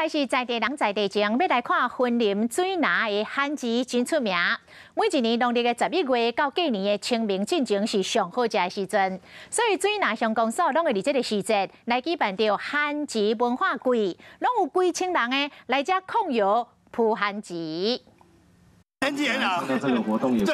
來是在地人在地情，欲來看雲林水林的番薯真出名。每一年農曆的11月到過年的清明進前是上好食的時陣，所以水林鄉公所攏會佇這个時節來舉辦著番薯文化季，攏有幾千人的來遮控窯孵番薯。天氣很好，最適合控窯。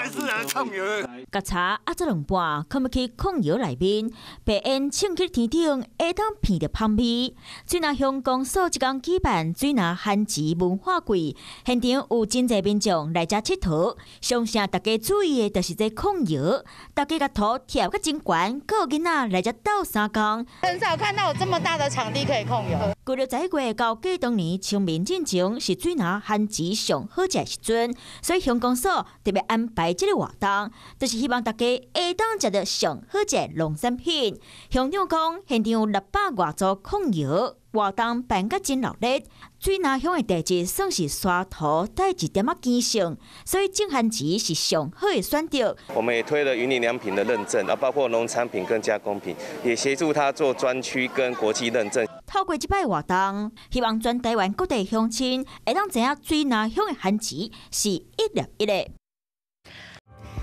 共柴壓做兩半，囥入去控窯內面，白煙衝去天頂，會當鼻著香味。水林鄉公所這工舉辦水林番薯文化季，現場有真濟民眾來遮𨑨迌。上受大家注意的，就是這控窯，大家共塗疊閣真懸，閣有囡仔來遮鬥相共。很少看到有這麼大的場地可以控窯。舊曆11月到過農年清明進前，是水林番薯上好食的時陣，所以鄉公所特別安排這个活動，就是希望大家會當食著上好食的農產品。鄉長講，現場有600外組控窯，活動辦甲真熱鬧。水林鄉的地質算是沙土帶一點仔鹼性，所以種番薯是上好的選擇。我們也推了雲林良品的認證，啊，包括農產品跟加工品，也協助他做專區跟國際認證。透過這擺活動，希望全台灣各地鄉親會當知影水林鄉的番薯是一粒一粒。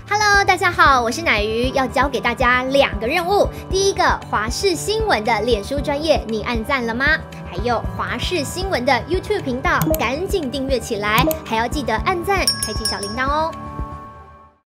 Hello，大家好，我是乃瑜，要交給大家兩個任務。第一個，華視新聞的臉書專頁，你按讚了嗎？還有華視新聞的 YouTube 頻道，趕緊訂閱起來，還要記得按讚，開啟小鈴鐺哦。